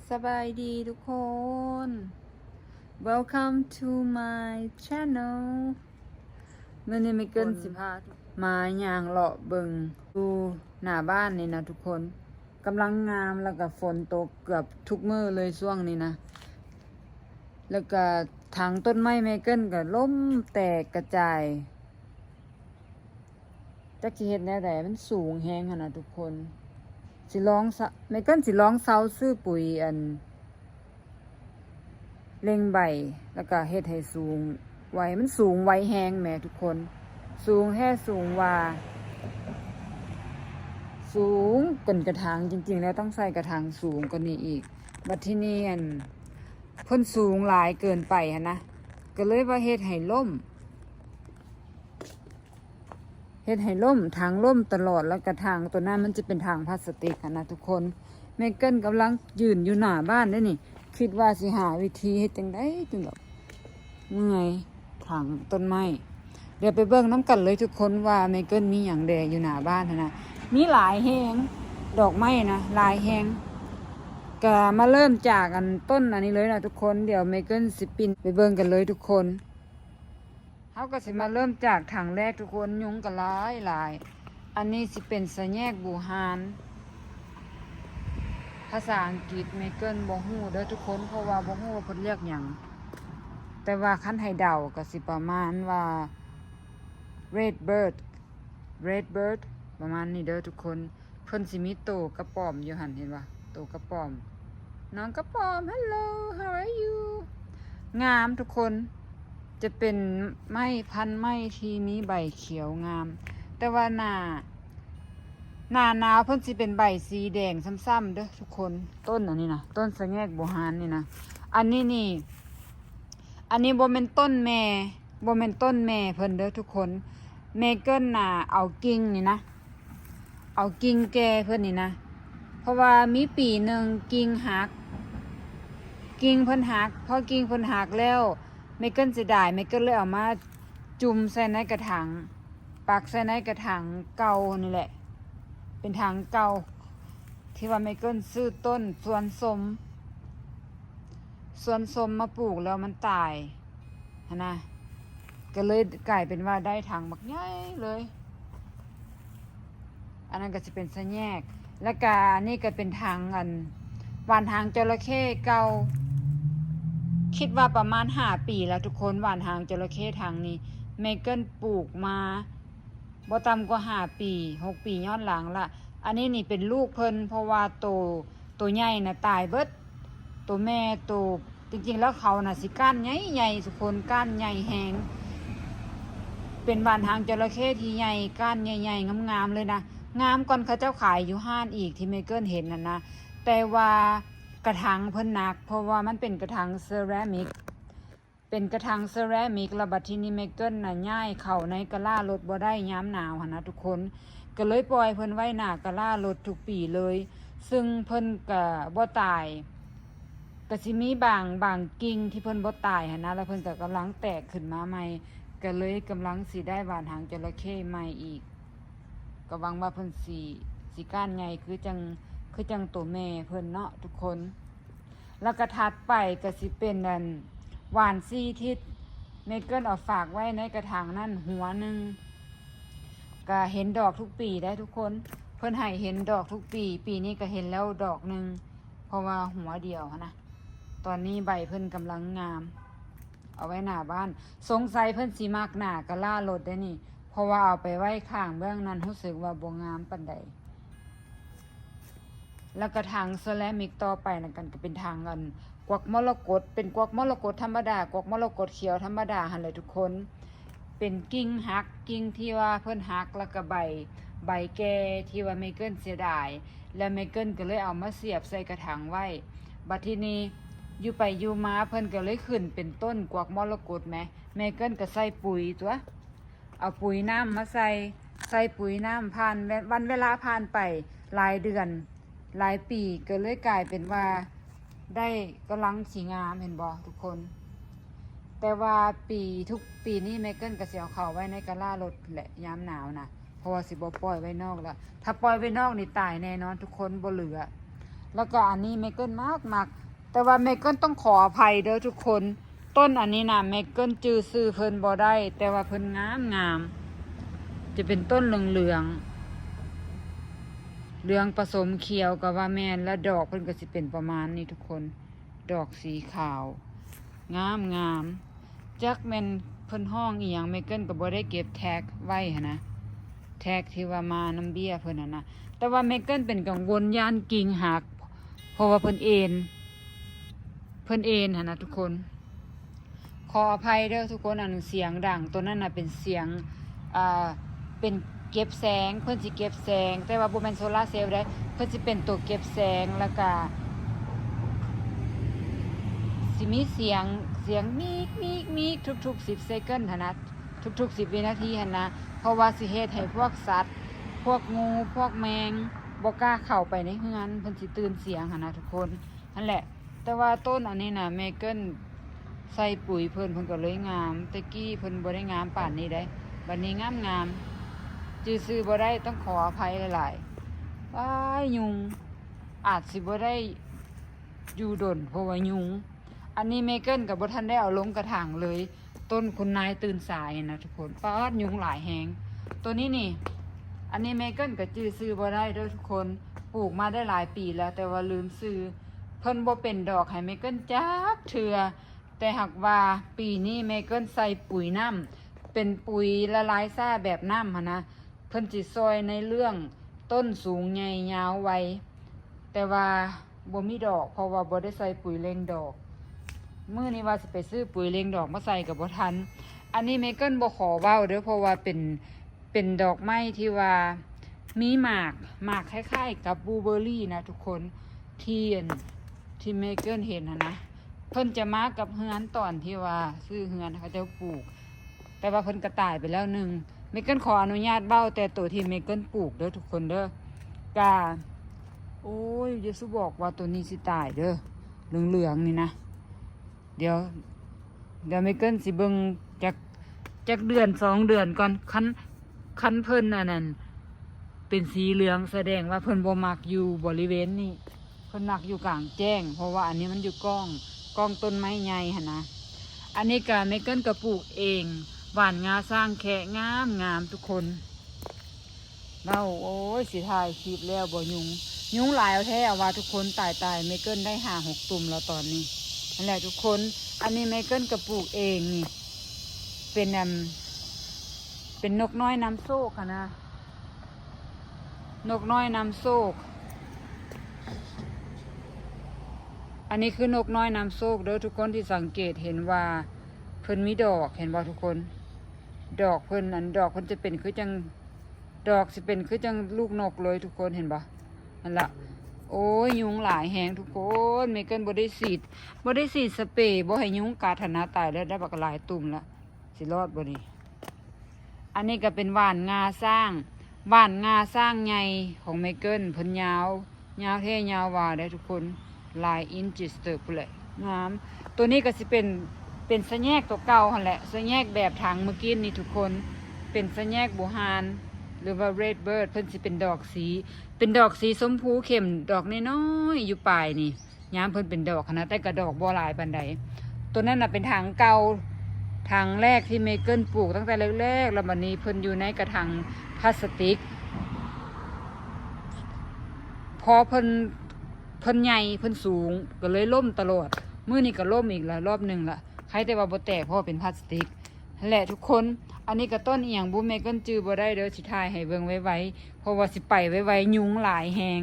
ສະບາຍດີທຸກຄົນ Welcome to my channel. ມື້ນີ້ເມເກີນ ເປັນ ຊິພາມາຍ່າງເລາະເບິ່ງຢູ່ໜ້າບ້ານນີ້ນະທຸກຄົນ. ກຳລັງງາມ ແລ້ວກະຝົນຕົກເກືອບທຸກມື້ເລີຍຊ່ວງນີ້ນະ. ແລ້ວກະຖັງຕົ້ນໄມ້ເມເກີນກະລົ້ມແຕກກະຈາຍ. ຈັກຊິເຮັດແນວໃດ ມັນສູງແຮງຫັ້ນນະທຸກຄົນ. ຊິລອງຊະ ເມເກີນຊິລອງເຊົາຊື້ປຸຍ ອັນ ເລັ່ງໃບ ແລ້ວກະເຮັດໃຫ້ສູງໄວ ມັນສູງໄວແຮງແໝທຸກຄົນ. ສູງແທ້ສູງວ່າ ສູງເກີນກະຖາງ. ຈິງໆແລ້ວຕ້ອງໃສ່ກະຖາງສູງກວ່ານີ້ອີກ. ບັດທີນີ້ ອັນ ເພິ່ນສູງຫຼາຍເກີນໄປຫັ້ນນະ ກະເລີຍວ່າເຮັດໃຫ້ລົ້ມ. ເຮັດໃຫ້ລົ້ມ ຖັງລົ້ມຕະຫຼອດ ແລ້ວກະຖັງໂຕນັ້ນມັນຈະເປັນຖັງພລາສຕິກຫັ້ນນະທຸກຄົນ. ເມເກີນກຳລັງຢືນຢູ່ໜ້າບ້ານເດ້ນີ້ ຄິດວ່າຊິຫາວິທີເຮັດຈັ່ງໃດຈັ່ງດອກ ເມື່ອຍ ຖັງຕົ້ນໄມ້. ດຽວໄປເບິ່ງນຳກັນເລີຍທຸກຄົນວ່າເມເກີນມີຫຍັງແດ່ຢູ່ໜ້າບ້ານຫັ້ນນະ. ມີຫຼາຍແຮງ ດອກໄມ້ນະ ຫຼາຍແຮງ. ກະມາເລີ່ມຈາກອັນຕົ້ນອັນນີ້ເລີຍນະທຸກຄົນ. ດຽວເມເກີນຊິປິ່ນໄປເບິ່ງກັນເລີຍທຸກຄົນ. ເຮົາກະຊິມາເລີ່ມຈາກຖັງແລກທຸກຄົນ. ຍຸງກະຫຼາຍຫຼາຍ. ອັນນີ້ຊິເປັນສະແຍກບູຮານ. ພາສາອັງກິດເມເກີນບໍ່ຮູ້ເດີທຸກຄົນ ເພາະວ່າບໍ່ຮູ້ວ່າເພິ່ນລຽກຫຍັງ. ແຕ່ວ່າຄັນໃຫ້ເດົາກະຊິປະມານວ່າ Red Bird Red Bird ປະມານນີ້ເດີທຸກຄົນ. ເພິ່ນຊິມີໂຕກະປອມຢູ່ຫັ້ນ ເຫັນບໍ່? ໂຕກະປອມ ນ້ອງກະປອມ Hello how are you. ງາມທຸກຄົນ. ຈະເປັນໄມ້ ພັນໄມ້ທີ່ມີໃບຂຽວງາມ ແຕ່ວ່າໜ້າ ໜ້າໜາວເພິ່ນຊິເປັນໃບສີແດງຊ້ຳໆເດີທຸກຄົນ. ຕົ້ນອັນນີ້ນະ ຕົ້ນສະແຍກບູຮານນີ້ນະ. ອັນນີ້ນີ້ ອັນນີ້ບໍ່ແມ່ນຕົ້ນແມ່ ບໍ່ແມ່ນຕົ້ນແມ່ເພິ່ນເດີທຸກຄົນ. ເມເກີນນະເອົາກິ່ງນີ້ນະ ເອົາກິ່ງແກ່ເພິ່ນນີ້ນະ ເພາະວ່າມີປີໜຶ່ງກິ່ງຫັກ ກິ່ງເພິ່ນຫັກ. ພໍກິ່ງເພິ່ນຫັກແລ້ວ ເມເກີນເສຍດາຍ ເມເກີນເລີຍເອົາມາຈຸ່ມໃສ່ໃນກະຖັງ ປັກໃສ່ໃນກະຖັງເກົ່ານີ້ແຫຼະ ເປັນຖັງເກົ່າ ທີ່ວ່າເມເກີນຊື້ຕົ້ນສວນສົ້ມ ສວນສົ້ມມາປູກແລ້ວມັນຕາຍຫັ້ນນະ ກະເລີຍກາຍເປັນວ່າໄດ້ຖັງບັກໃຫຍ່ເລີຍ. ອັນນັ້ນກະຊິເປັນສະແຍກ ແລ້ວກະອັນນີ້ກະເປັນຖັງ ອັນ ຫວ່ານຫາງຈໍລະເຂ້ເກົ່າ. ຄິດວ່າປະມານຫ້າປີແລ້ວທຸກຄົນ ຫວ່ານຫາງຈໍລະເຂ້ຖັງນີ້ ເມເກີນປູກມາ ບໍ່ຕ່ຳກວ່າຫ້າປີ ຫົກປີຍ້ອນຫຼັງລະ. ອັນນີ້ນີ້ເປັນລູກເພິ່ນ ເພາະວ່າໂຕ ໂຕໃຫຍ່ນະຕາຍເບິດ ໂຕແມ່ໂຕ ຈິງໆແລ້ວເຂົານະຊິກ້ານໃຫຍ່ໆທຸກຄົນ ກ້ານໃຫຍ່ແຮງ ເປັນຫວ່ານຫາງຈໍລະເຂ້ທີ່ໃຫຍ່ ກ້ານໃຫຍ່ໆງາມໆເລີຍນະ ງາມກ່ອນເຂົາເຈົ້າຂາຍຢູ່ຮ້ານອີກ ທີ່ເມເກີນເຫັນຫັ້ນນະ. ແຕ່ວ່າກະຖັງເພິ່ນໜັກ ເພາະວ່າມັນເປັນກະຖັງເຊີຣາມິກ ເປັນກະຖັງເຊີຣາມິກ ແລ້ວບັດທີນີ້ເມເກີນນະຍ້າຍເຂົ້າໃນກາລາລົດບໍ່ໄດ້ຍາມໜາວຫັ້ນນະທຸກຄົນ ກະເລີຍປ່ອຍເພິ່ນໄວ້ໜ້າກາລາລົດທຸກປີເລີຍ ຊຶ່ງເພິ່ນກະບໍ່ຕາຍ ກະຊິມີບາງ ບາງກິ່ງທີ່ເພິ່ນບໍ່ຕາຍຫັ້ນນະ ແລ້ວເພິ່ນກະກຳລັງແຕກຂຶ້ນມາໃໝ່ ກະເລີຍກຳລັງຊິໄດ້ຫວ່ານຫາງຈໍລະເຂ້ໃໝ່ອີກ. ກະຫວັງວ່າເພິ່ນຊິ ຊິກ້ານໃຫຍ່ຄືຈັ່ງ ຄືຈັ່ງໂຕແມ່ເພິ່ນເນາະທຸກຄົນ. ແລ້ວກະຖັດໄປກະຊິເປັນ ອັນ ຫວ່ານສີ່ທິດ ເມເກີນເອົາຝາກໄວ້ໃນກະຖາງນັ້ນຫົວໜຶ່ງ ກະເຫັນດອກທຸກປີໄດ໋ທຸກຄົນ ເພິ່ນໃຫ້ເຫັນດອກທຸກປີ ປີນີ້ກະເຫັນແລ້ວດອກໜຶ່ງ ເພາະວ່າຫົວດຽວຫັ້ນນະ. ຕອນນີ້ໃບເພິ່ນກຳລັງງາມ ເອົາໄວ້ໜ້າບ້ານ ສົງໄສເພິ່ນຊິມັກໜ້າກາລາລົດໄດ໋ນີ້ ເພາະວ່າເອົາໄປໄວ້ຂ້າງເບື້ອງນັ້ນ ຮູ້ສຶກວ່າບໍ່ງາມປານໃດ. ແລ້ວກະຖັງເຊີຣາມິກຕໍ່ໄປນຳກັນ ກະເປັນຖັງ ອັນ ກວັກມໍລະກົດ ເປັນກວັກມໍລະກົດທຳມະດາ ກວັກມໍລະກົດຂຽວທຳມະດາຫັ້ນແຫຼະທຸກຄົນ ເປັນກິ່ງຫັກ ກິ່ງທີ່ວ່າເພິ່ນຫັກ ແລ້ວກະໃບ ໃບແກ່ທີ່ວ່າເມເກີນເສຍດາຍ ແລ້ວເມເກີນກະເລີຍເອົາມາສຽບໃສ່ກະຖັງໄວ້. ບັດທີນີ້ຢູ່ໄປຢູ່ມາເພິ່ນກະເລີຍຂຶ້ນເປັນຕົ້ນກວັກມໍລະກົດແໝ ເມເກີນກະໃສ່ປຸຍຕົວະ ເອົາປຸຍນ້ຳມາໃສ່ ໃສ່ປຸຍນ້ຳ ຜ່ານແວ- ວັນເວລາຜ່ານໄປຫຼາຍເດືອນ ຫຼາຍປີ ກະເລີຍກາຍເປັນວ່າໄດ້ກຳລັງຊິງາມ ເຫັນບໍ່ທຸກຄົນ? ແຕ່ວ່າປີ ທຸກປີນີ້ເມເກີນກະຊິເອົາເຂົ້າໄວ້ໃນກາລາລົດແຫຼະ ຍາມໜາວນະ ເພາະວ່າຊິບໍ່ປ່ອຍໄວ້ນອກລະ ຖ້າປ່ອຍໄວ້ນອກນີ້ຕາຍແນ່ນອນທຸກຄົນ ບໍ່ເຫຼືອ. ແລ້ວກໍອັນນີ້ເມເກີນມັກໆ ແຕ່ວ່າເມເກີນຕ້ອງຂໍອະໄພເດີທຸກຄົນ. ຕົ້ນອັນນີ້ນະ ເມເກີນຈື່ຊື່ເພິ່ນບໍ່ໄດ້ ແຕ່ວ່າເພິ່ນງາມໆ ຈະເປັນຕົ້ນເຫຼືອງໆ ເຫຼືອງປະສົມຂຽວກໍວ່າແມ່ນ ແລະ ດອກເພິ່ນກໍຊິເປັນປະມານນີ້ທຸກຄົນ ດອກສີຂາວ ງາມໆ. ຈັກແມ່ນເພິ່ນຮ້ອງອີ່ຫຍັງ ເມເກີນກໍບໍ່ໄດ້ເກັບແທັກໄວ້ຫັ້ນນະ ແທັກທີ່ວ່າມານຳເບ້ຍເພິ່ນຫັ້ນນະ. ແຕ່ວ່າເມເກີນເປັນກັງວົນຢ້ານກິ່ງຫັກ ເພາະວ່າເພິ່ນເອນ ເພິ່ນເອນຫັ້ນນະທຸກຄົນ. ຂໍອະໄພເດີທຸກຄົນ ອັນສຽງດັງໂຕນັ້ນນະເປັນສຽງ ອ່າ ເປັນເກັບແສງ ເພິ່ນຊິເກັບແສງ ແຕ່ວ່າບໍ່ແມ່ນໂຊລາເຊວເດ້ ເພິ່ນຊິເປັນໂຕເກັບແສງ ແລ້ວກະຊິມີສຽງ ສຽງມີກ ມີກ ມີກ ທຸກໆສິບເຊເກີນຫັ້ນນະ ທຸກໆສິບວິນາທີຫັ້ນນະ ເພາະວ່າຊິເຮັດໃຫ້ພວກສັດ ພວກງູ ພວກແມງ ບໍ່ກ້າເຂົ້າໄປໃນເຮືອນ ເພິ່ນຊິຕື່ນສຽງຫັ້ນນະທຸກຄົນ ຫັ້ນແຫຼະ. ແຕ່ວ່າຕົ້ນອັນນີ້ນະ ເມເກີນໃສ່ປຸຍເພິ່ນ ເພິ່ນກໍເລີຍງາມ ແຕ່ກີ້ເພິ່ນບໍ່ໄດ້ງາມປານນີ້ເດ້ ບັດນີ້ງາມໆ ຈື່ຊື່ບໍ່ໄດ້ ຕ້ອງຂໍອະໄພຫຼາຍໆ. ວ້າຍ ຍຸງ ອາດຊິບໍ່ໄດ້ຢູ່ດົນ ເພາະວ່າຍຸງ. ອັນນີ້ເມເກີນກໍບໍ່ທັນໄດ້ເອົາລົງກະຖາງເລີຍ ຕົ້ນຄຸນນາຍຕື່ນສາຍນະທຸກຄົນ ປາດ ຍຸງຫຼາຍແຮງ ໂຕນີ້ນີ້. ອັນນີ້ເມເກີນກໍຈື່ຊື່ບໍ່ໄດ້ເດີທຸກຄົນ ປູກມາໄດ້ຫຼາຍປີແລ້ວ ແຕ່ວ່າລືມຊື່. ເພິ່ນບໍ່ເປັນດອກໃຫ້ເມເກີນຈັກເທື່ອ ແຕ່ຫາກວ່າປີນີ້ເມເກີນໃສ່ປຸຍນ້ຳ ເປັນປຸຍລະລາຍຊ້າແບບນ້ຳຫັ້ນນະ ເພິ່ນຊິຊ່ອຍໃນເລື່ອງຕົ້ນສູງໃຫຍ່ຍາວໄວ ແຕ່ວ່າບໍ່ມີດອກ ເພາະວ່າບໍ່ໄດ້ໃສ່ປຸຍເລັ່ງດອກ. ມື້ນີ້ວ່າຊິໄປຊື້ປຸຍເລັ່ງດອກມາໃສ່ກໍບໍ່ທັນ. ອັນນີ້ເມເກີນບໍ່ຂໍເວົ້າເດີ ເພາະວ່າເປັນ ເປັນດອກໄມ້ທີ່ວ່າມີໝາກ ໝາກຄ້າຍໆກັບບລູເບີຣີນະທຸກຄົນ ທີ່ອັນ ທີ່ເມເກີນເຫັນຫັ້ນນະ ເພິ່ນຈະມາກັບເຮືອນຕອນທີ່ວ່າຊື້ເຮືອນເຂົາເຈົ້າປູກ ແຕ່ວ່າເພິ່ນກໍຕາຍໄປແລ້ວໜຶ່ງ. ເມເກີນຂໍອະນຸຍາດເວົ້າແຕ່ໂຕທີ່ເມເກີນປູກເດີທຸກຄົນເດີ ກະ ໂອ້ຍ ຢ່າສູ່ບອກວ່າໂຕນີ້ຊິຕາຍເດີ ເຫຼືອງໆນີ້ນະ. ດຽວ ດຽວເມເກີນຊິເບິ່ງຈັກ ຈັກເດືອນສອງເດືອນກ່ອນ ຄັນ ຄັນເພິ່ນອັນນັ້ນເປັນສີເຫຼືອງ ສະແດງວ່າເພິ່ນບໍ່ມັກຢູ່ບໍລິເວນນີ້ ເພິ່ນມັກຢູ່ກາງແຈ້ງ ເພາະວ່າອັນນີ້ມັນຢູ່ກ້ອງ ກ້ອງຕົ້ນໄມ້ໃຫຍ່ຫັ້ນນະ. ອັນນີ້ກະເມເກີນກະປູກເອງ ຫວ່ານງາຊ້າງແຄະງາມໆ ທຸກຄົນ. ເວົ້າ ໂອ້ຍ ຊິຖ່າຍຄລິບແລ້ວບໍ່ຍຸງ ຍຸງຫຼາຍແທ້ວ່າທຸກຄົນ. ຕາຍໆ ເມເກີນໄດ້ຫ້າຫົກຕຸ່ມແລ້ວຕອນນີ້. ຫັ້ນແຫຼະທຸກຄົນ ອັນນີ້ເມເກີນກະປູກເອງນີ້ ເປັນ ອັນ ເປັນນົກນ້ອຍນຳໂຊກຫັ້ນນະ ນົກນ້ອຍນຳໂຊກ. ອັນນີ້ຄືນົກນ້ອຍນຳໂຊກເດີທຸກຄົນ ທີ່ສັງເກດເຫັນວ່າເພິ່ນມີດອກ ເຫັນບໍ່ທຸກຄົນ? ດອກເພິ່ນ ອັນ ດອກເພິ່ນຈະເປັນຄືຈັ່ງ ດອກຊິເປັນຄືຈັ່ງລູກນົກເລີຍທຸກຄົນ ເຫັນບໍ່? ຫັ້ນລະ ໂອ້ຍ ຍຸງຫຼາຍແຮງທຸກຄົນ. ເມເກີນບໍ່ໄດ້ສີດ ບໍ່ໄດ້ສີດສະເປບໍ່ໃຫ້ຍຸງກັດຫັ້ນນະ. ຕາຍແລ້ວ ໄດ້ບັກຫຼາຍຕຸ່ມລະ ຊິລອດບໍ່ນີ້? ອັນນີ້ກໍເປັນຫວ່ານງາຊ້າງ ຫວ່ານງາຊ້າງໃຫຍ່ຂອງເມເກີນ ເພິ່ນຍາວ ຍາວແທ້ຍາວຫວ່າເດ້ທຸກຄົນ ຫຼາຍອິນຈິສເຕີບພຸ້ນແຫຼະ ງາມ. ໂຕນີ້ກໍຊິເປັນ ເປັນສະແຍກໂຕເກົ່າຫັ້ນແຫຼະ ສະແຍກແບບຖັງມື້ກີ້ນີ້ທຸກຄົນ ເປັນສະແຍກບູຮານ ຫຼືວ່າເຣດເບີດ ເພິ່ນຊິເປັນດອກສີ ເປັນດອກສີຊົມພູເຂັ້ມ ດອກນ້ອຍໆຢູ່ປາຍນີ້ ຍາມເພິ່ນເປັນດອກຫັ້ນນະ ແຕ່ກະດອກບໍ່ຫຼາຍປານໃດ. ໂຕນັ້ນນະເປັນຖັງເກົ່າ ຖັງແລກທີ່ເມເກີນປູກຕັ້ງແຕ່ແລກໆ ແລ້ວບັດນີ້ເພິ່ນຢູ່ໃນກະຖັງພລາສຕິກ ພໍເພິ່ນ ເພິ່ນໃຫຍ່ ເພິ່ນສູງ ກໍເລີຍລົ້ມຕະຫຼອດ. ມື້ນີ້ກໍລົ້ມອີກລະ ລອບໜຶ່ງລະ ໃຄແຕ່ວ່າບໍ່ແຕກ ເພາະວ່າເປັນພລາສຕິກ. ຫັ້ນແຫຼະທຸກຄົນ ອັນນີ້ກໍຕົ້ນອີ່ຫຍັງບຸ ເມເກີນຈື່ບໍ່ໄດ້ເດີ ຊິຖ່າຍໃຫ້ເບິ່ງໄວໆ ເພາະວ່າຊິໄປໄວໆ ຍຸງຫຼາຍແຮງ.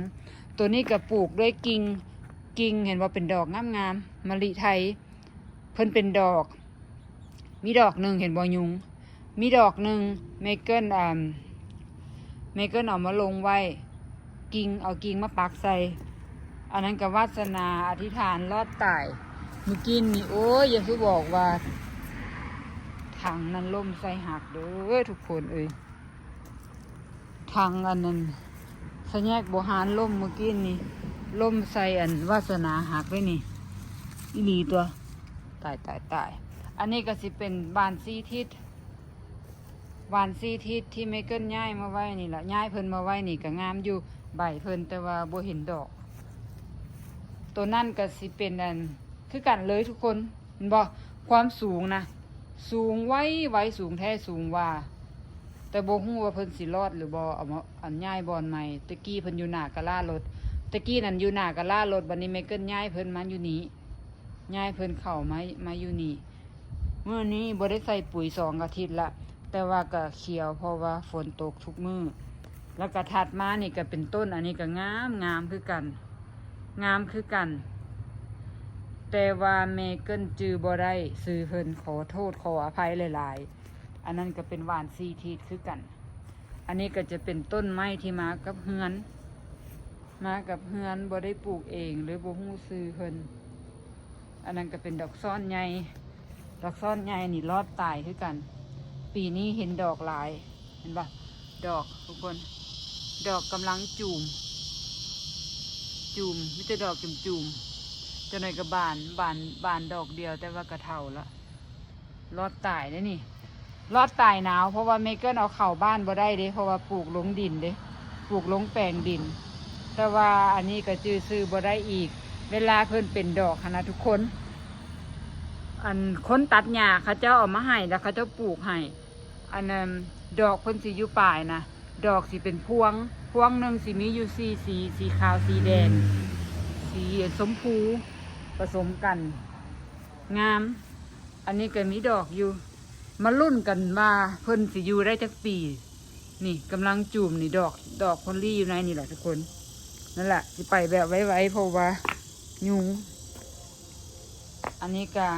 ໂຕນີ້ກໍປູກດ້ວຍກິ່ງ ກິ່ງເຫັນບໍ່ ເປັນດອກງາມໆ ມະລິໄທ ເພິ່ນເປັນດອກ ມີດອກໜຶ່ງເຫັນບໍ່ ຍຸງ ມີດອກໜຶ່ງ ເມເກີນ ອ່າ ເມເກີນເອົາມາລົງໄວ້ ກິ່ງ ເອົາກິ່ງມາປັກໃສ່ ອັນນັ້ນກໍວາດສະໜາ ອະທິຖານລອດຕາຍ. ມື້ກີ້ນີ້ ໂອ້ຍ ຢ່າຄືບອກວ່າຖັງນັ້ນລົ້ມໃສ່ຫັກເດີທຸກຄົນເອີຍ. ຖັງອັນນັ້ນ ສະແຍກບູຮານລົ້ມມື້ກີ້ນີ້ ລົ້ມໃສ່ອັນວາດສະໜາຫັກເດ້ນີ້ ອີ່ຫຼີຕົວະ. ຕາຍ ຕາຍ ຕາຍ. ອັນນີ້ກໍຊິເປັນຫວ່ານສີ່ທິດ ຫວ່ານສີ່ທິດທີ່ເມເກີນຍ້າຍມາໄວ້ນີ້ລະ ຍ້າຍເພິ່ນມາໄວ້ນີ້ກໍງາມຢູ່ ໃບເພິ່ນ ແຕ່ວ່າບໍ່ເຫັນດອກ. ໂຕນັ້ນກໍຊິເປັນອັນ ຄືກັນເລີຍທຸກຄົນ ແມ່ນບໍ່? ຄວາມສູງນະ ສູງໄວໆ ສູງແທ້ສູງວ່າ ແຕ່ບໍ່ຮູ້ວ່າເພິ່ນຊິລອດຫຼືບໍ່ ເອົາມາ ອັນ ຍ້າຍບ່ອນໃໝ່. ແຕ່ກີ້ເພິ່ນຢູ່ໜ້າກາລາລົດ ແຕ່ກີ້ນັ້ນຢູ່ໜ້າກາລາລົດ ບັດນີ້ແມ່ເກີ້ນຍ້າຍເພິ່ນມາຢູ່ນີ້ ຍ້າຍເພິ່ນເຂົ້າມາ ມາຢູ່ນີ້. ມື້ນີ້ບໍ່ໄດ້ໃສ່ປຸຍສອງອາທິດລະ ແຕ່ວ່າກະຂຽວ ເພາະວ່າຝົນຕົກທຸກມື້. ແລ້ວກະຖັດມານີ້ກະເປັນຕົ້ນ ອັນນີ້ກະງາມ ງາມຄືກັນ ງາມຄືກັນ ແຕ່ວ່າແມ່ເກີ້ນຈື່ບໍ່ໄດ້ຊື່ເພິ່ນ ຂໍໂທດຂໍອະໄພຫຼາຍໆ. ອັນນັ້ນກະເປັນຫວ່ານສີ່ທິດຄືກັນ. ອັນນີ້ກະຈະເປັນຕົ້ນໄມ້ທີ່ມາກັບເຮືອນ ມາກັບເຮືອນ ບໍ່ໄດ້ປູກເອງ ເລີຍບໍ່ຮູ້ຊື່ເພິ່ນ. ອັນນັ້ນກະເປັນດອກຊ້ອນໃຫຍ່ ດອກຊ້ອນໃຫຍ່ນີ້ລອດຕາຍຄືກັນ. ປີນີ້ເຫັນດອກຫຼາຍ ເຫັນບໍ່? ດອກທຸກຄົນ ດອກກຳລັງຈູມ ຈູມ ມີແຕ່ດອກຈູມໆ. ຈັກໜ້ອຍກະບານ ບານ ບານດອກດຽວ ແຕ່ວ່າກະເຖົ້າລະ. ລອດຕາຍເດ້ນີ້ ລອດຕາຍໜາວ ເພາະວ່າແມ່ເກີ້ນເອົາເຂົ້າບ້ານບໍ່ໄດ້ເດ້ ເພາະວ່າປູກລົງດິນເດ້ ປູກລົງແປງດິນ. ແຕ່ວ່າອັນນີ້ກະຈື່ຊື່ບໍ່ໄດ້ອີກ ເວລາເພິ່ນເປັນດອກຫັ້ນນະທຸກຄົນ. ອັນຄົນຕັດຫຍ້າເຂົາເຈົ້າເອົາມາໃຫ້ ແລ້ວເຂົາເຈົ້າປູກໃຫ້ ອັນນັ້ນ ດອກເພິ່ນຊິຢູ່ປາຍນະ ດອກຊິເປັນພວງ ພວງໜຶ່ງຊິມີຢູ່ສີ່ສີ ສີຂາວ ສີແດງ ສີຊົມພູ ປະສົມກັນ ງາມ. ອັນນີ້ກະມີດອກຢູ່ ມາລຸ້ນກັນວ່າເພິ່ນຊິຢູ່ໄດ້ຈັກປີ. ນີ້ກຳລັງຈູມນີ້ ດອກ ດອກໂພລີຢູ່ໃນນີ້ແຫຼະທຸກຄົນ. ນັ້ນລະ ຊິໄປແບບໄວໆ ເພາະວ່າຍຸງ. ອັນນີ້ກະ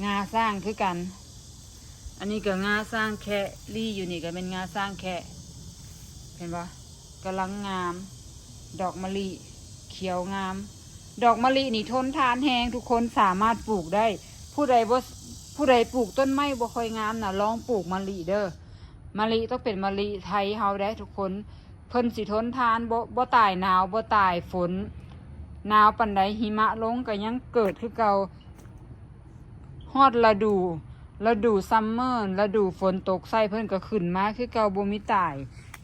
ງາຊ້າງຄືກັນ ອັນນີ້ກະງາຊ້າງແຄະ ລີ້ຢູ່ນີ້ກະແມ່ນງາຊ້າງແຄະ ເຫັນບໍ່? ກຳລັງງາມ ດອກມະລິຂຽວງາມ. ດອກມະລິນີ້ທົນທານແຮງ ທຸກຄົນສາມາດປູກໄດ້. ຜູ້ໃດບໍ່ ຜູ້ໃດປູກຕົ້ນໄມ້ບໍ່ຄ່ອຍງາມນະ ລອງປູກມະລິເດີ. ມະລິຕ້ອງເປັນມະລິໄທເຮົາເດ້ທຸກຄົນ ເພິ່ນຊິທົນທານ ບໍ່ ບໍ່ຕາຍໜາວ ບໍ່ຕາຍຝົນ. ໜາວປານໃດຫິມະລົງກະຍັງເກີດຄືເກົ່າ. ຮອດລະດູ ລະດູ summer ລະດູຝົນຕົກໃສ່ ເພິ່ນກະຂຶ້ນມາຄືເກົ່າ ບໍ່ມີຕາຍ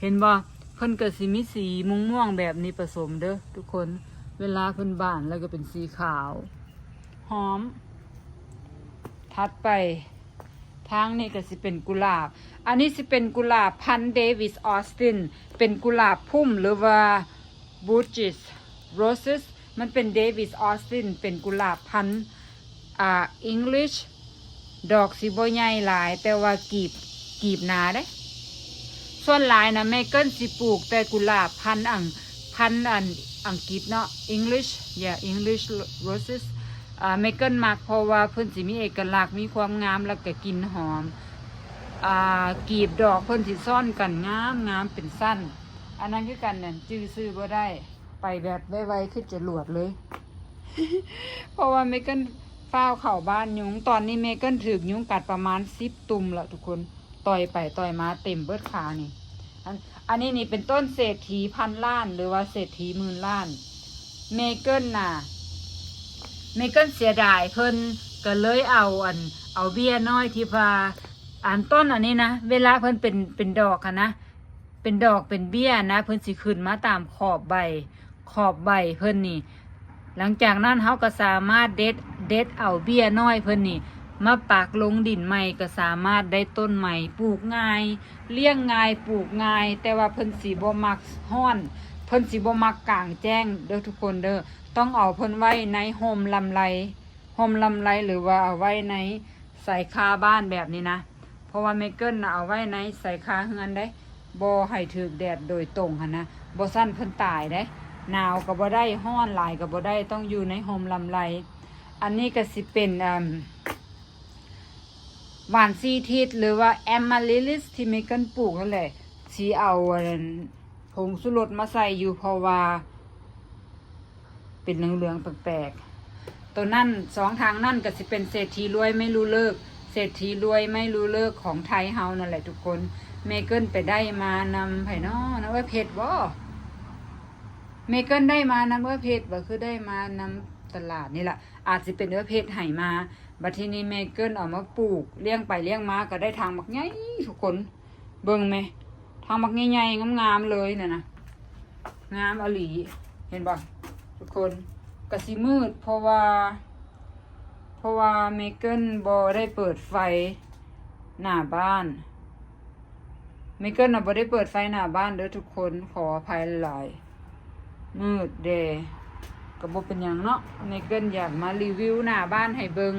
ເຫັນບໍ່? ເພິ່ນກະຊິມີສີມ່ວງໆແບບນີ້ປະສົມເດີທຸກຄົນ. ເວລາເພິ່ນບານແລ້ວກະເປັນສີຂາວ ຫອມ. ຖັດໄປ ທາງນີ້ກະຊິເປັນກຸຫຼາບ ອັນນີ້ຊິເປັນກຸຫຼາບພັນ David Austin ເປັນກຸຫຼາບພຸ້ມ ຫຼືວ່າ Burgess roses ມັນເປັນ David Austin ເປັນກຸຫຼາບພັນ ອ່າ English. ດອກຊິບໍ່ໃຫຍ່ຫຼາຍ ແຕ່ວ່າກີບ ກີບໜາເດ້. ສ່ວນຫຼາຍນະ ແມ່ເກີ້ນຊິປູກແຕ່ກຸຫຼາບພັນອັງ ພັນອັນອັງກິດເນາະ English yeah English roses. ອ່າ ແມ່ເກີ້ນມັກ ເພາະວ່າເພິ່ນຊິມີເອກະລັກ ມີຄວາມງາມ ແລ້ວກະກິ່ນຫອມ. ອ່າ ກີບດອກເພິ່ນຊິຊ້ອນກັນງາມງາມເປັນຊັ້ນ. ອັນນັ້ນຄືກັນນັ້ນ ຈື່ຊື່ບໍ່ໄດ້ ໄປແບບໄວໆ ຄືຈະຫຼວດເລີຍ ເພາະວ່າແມ່ເກີ້ນຟ້າວເຂົ້າບ້ານຍຸງ. ຕອນນີ້ແມ່ເກີ້ນຖືກຍຸງກັດປະມານສິບຕຸ່ມລະທຸກຄົນ ຕ່ອຍໄປຕ່ອຍມາເຕັມເບິດຂານີ້. ອັນ ອັນນີ້ນີ້ເປັນຕົ້ນເສດຖີພັນລ້ານ ຫຼືວ່າເສດຖີໝື່ນລ້ານ. ແມ່ເກີ້ນນະ ແມ່ເກີ້ນເສຍດາຍເພິ່ນ ກະເລີຍເອົາອັນ ເອົາເບ້ຍນ້ອຍທີ່ວ່າ ອັນຕົ້ນອັນນີ້ນະ ເວລາເພິ່ນເປັນ ເປັນດອກຫັ້ນນະ ເປັນດອກເປັນເບ້ຍນະ ເພິ່ນຊິຂຶ້ນມາຕາມຂອບໃບ ຂອບໃບເພິ່ນນີ້. ຫຼັງຈາກນັ້ນເຮົາກະສາມາດເດັດ ເດັດເອົາເບ້ຍນ້ອຍເພິ່ນນີ້ ມາປັກລົງດິນໃໝ່ ກະສາມາດໄດ້ຕົ້ນໃໝ່. ປູກງ່າຍ ລ້ຽງງ່າຍ ປູກງ່າຍ ແຕ່ວ່າເພິ່ນຊິບໍ່ມັກຮ້ອນ ເພິ່ນຊິບໍ່ມັກກາງແຈ້ງເດີທຸກຄົນເດີ. ຕ້ອງເອົາເພິ່ນໄວ້ໃນຮົ່ມລຳໄລ ຮົ່ມລຳໄລ ຫຼືວ່າເອົາໄວ້ໃນຊາຍຄາບ້ານແບບນີ້ນະ. ເພາະວ່າແມ່ເກີ້ນນະ ເອົາໄວ້ໃນຊາຍຄາເຮືອນເດ້ ບໍ່ໃຫ້ຖືກແດດໂດຍຕົງຫັ້ນນະ ບໍ່ຊັ້ນເພິ່ນຕາຍເດ້. ໜາວກະບໍ່ໄດ້ ຮ້ອນຫຼາຍກະບໍ່ໄດ້ ຕ້ອງຢູ່ໃນຮົ່ມລຳໄລ. ອັນນີ້ກະຊິເປັນ ອັນ ຫວ່ານສີ່ທິດ ຫຼືວ່າ Amaryllis ທີ່ແມ່ເກີ້ນປູກຫັ້ນແຫຼະ ຊິເອົາອັນ ຜົງຊູລົດມາໃສ່ຢູ່ ເພາະວ່າເປັນເຫຼືອງໆແປກໆ. ໂຕນັ້ນ ສອງທາງນັ້ນກະຊິເປັນເສດຖີລວຍໄມ່ຮູ້ເລີກ ເສດຖີລວຍໄມ່ຮູ້ເລີກຂອງໄທເຮົານັ້ນແຫຼະທຸກຄົນ. ແມ່ເກີ້ນໄປໄດ້ມານຳໃຜນໍ ນຳເອື້ອຍເພັດບໍ? ແມ່ເກີ້ນໄດ້ມານຳເອື້ອຍເພັດບໍ ຄືໄດ້ມານຳຕະຫຼາດນີ້ລະ ອາດຊິເປັນເອື້ອຍເພັດໃຫ້ມາ. ບັດທີນີ້ແມ່ເກີ້ນເອົາມາປູກ ລ້ຽງໄປລ້ຽງມາກະໄດ້ຖັງບັກໃຫຍ່ທຸກຄົນ. ເບິ່ງແມ ຖັງບັກໃຫຍ່ໆ ງາມໆເລີຍນັ້ນນະ ງາມອີ່ຫຼີ ເຫັນບໍ່ທຸກຄົນ? ກະຊິມືດ ເພາະວ່າ ເພາະວ່າເມເກີນບໍ່ໄດ້ເປີດໄຟໜ້າບ້ານ. ເມເກີນນະບໍ່ໄດ້ເປີດໄຟໜ້າບ້ານເດີທຸກຄົນ ຂໍອະໄພຫຼາຍໆ. ມືດແດ່ ກະບໍ່ເປັນຫຍັງເນາະ. ເມເກີນຢາກມາຣີວິວໜ້າບ້ານໃຫ້ເບິ່ງ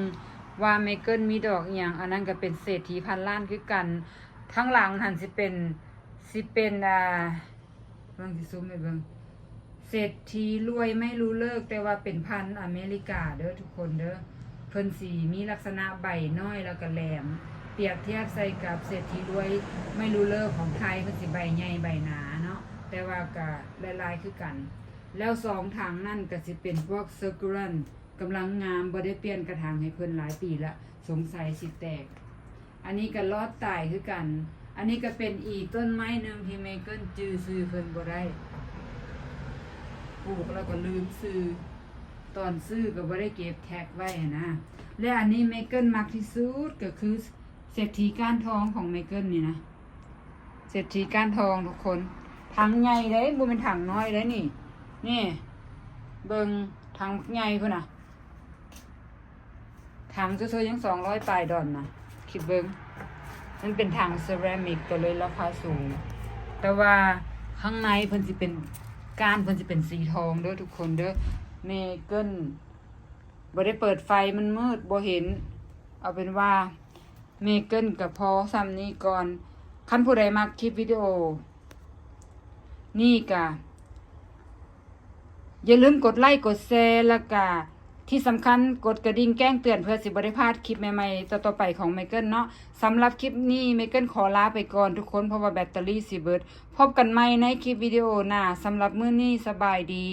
ວ່າເມເກີນມີດອກອີ່ຫຍັງ. ອັນນັ້ນກະເປັນເສດຖີພັນລ້ານຄືກັນ. ທາງຫຼັງຫັ້ນຊິເປັນ ຊິເປັນ ອ່າ ເບິ່ງ ຊິຊູມໃຫ້ເບິ່ງ. ເສດຖີລວຍໄມ່ຮູ້ເລີກ ແຕ່ວ່າເປັນພັນອາເມລິກາເດີທຸກຄົນເດີ. ເພິ່ນຊິມີລັກສະນະໃບນ້ອຍແລ້ວກະແຫຼມ ປຽບທຽບໃສ່ກັບເສດຖີລວຍໄມ່ຮູ້ເລີກຂອງໄທ ເພິ່ນຊິໃບໃຫຍ່ໃບໜາເນາະ ແຕ່ວ່າກະຫຼາຍໆຄືກັນ. ແລ້ວສອງຖັງນັ້ນກະຊິເປັນພວກ succulent ກຳລັງງາມ ບໍ່ໄດ້ປ່ຽນກະຖາງໃຫ້ເພິ່ນຫຼາຍປີລະ ສົງໄສຊິແຕກ. ອັນນີ້ກະລອດຕາຍຄືກັນ. ອັນນີ້ກະເປັນອີກຕົ້ນໄມ້ໜຶ່ງທີ່ເມເກີນຈື່ຊື່ເພິ່ນບໍ່ໄດ້ ປູກແລ້ວກະລືມຊື່ ຕອນຊື້ກະບໍ່ໄດ້ເກັບແທັກໄວ້ຫັ້ນນະ. ແລະອັນນີ້ເມເກີນມັກທີ່ສຸດກະຄືເສດຖີກ້ານທອງຂອງເມເກີນນີ້ນະ. ເສດຖີກ້ານທອງທຸກຄົນ ຖັງໃຫຍ່ເດ້ ບໍ່ແມ່ນຖັງນ້ອຍເດ້ນີ້. ນີ້ ເບິ່ງ ຖັງບັກໃຫຍ່ພຸ້ນນະ. ຖັງເທື່ອໆຍັງສອງຮ້ອຍປາຍດອນນະ ຄິດເບິ່ງ. ມັນເປັນຖັງເຊີຣາມິກ ກະເລີຍລາຄາສູງ ແຕ່ວ່າຂ້າງໃນເພິ່ນຊິເປັນ ກ້ານເພິ່ນຊິເປັນສີທອງເດີທຸກຄົນເດີ. ເມເກີນບໍ່ໄດ້ເປີດໄຟ ມັນມືດ ບໍ່ເຫັນ. ເອົາເປັນວ່າເມເກີນກະພໍສ່ຳນີ້ກ່ອນ. ຄັນຜູ້ໃດມັກຄລິບວິດີໂອນີ້ກະ ຢ່າລືມກົດໄລ້ກົດແຊ ແລ້ວກະທີ່ສຳຄັນກົດກະດິ່ງແຈ້ງເຕືອນ ເພື່ອຊິບໍ່ໄດ້ພາດຄລິບໃໝ່ໆຕໍ່ໆໄປຂອງເມເກີນເນາະ. ສຳລັບຄລິບນີ້ເມເກີນຂໍລາໄປກ່ອນທຸກຄົນ ເພາະວ່າແບັດເຕີຣີຊິເບິດ. ພົບກັນໃໝ່ໃນຄລິບວິດີໂອໜ້າ. ສຳລັບມື້ນີ້ສະບາຍດີ.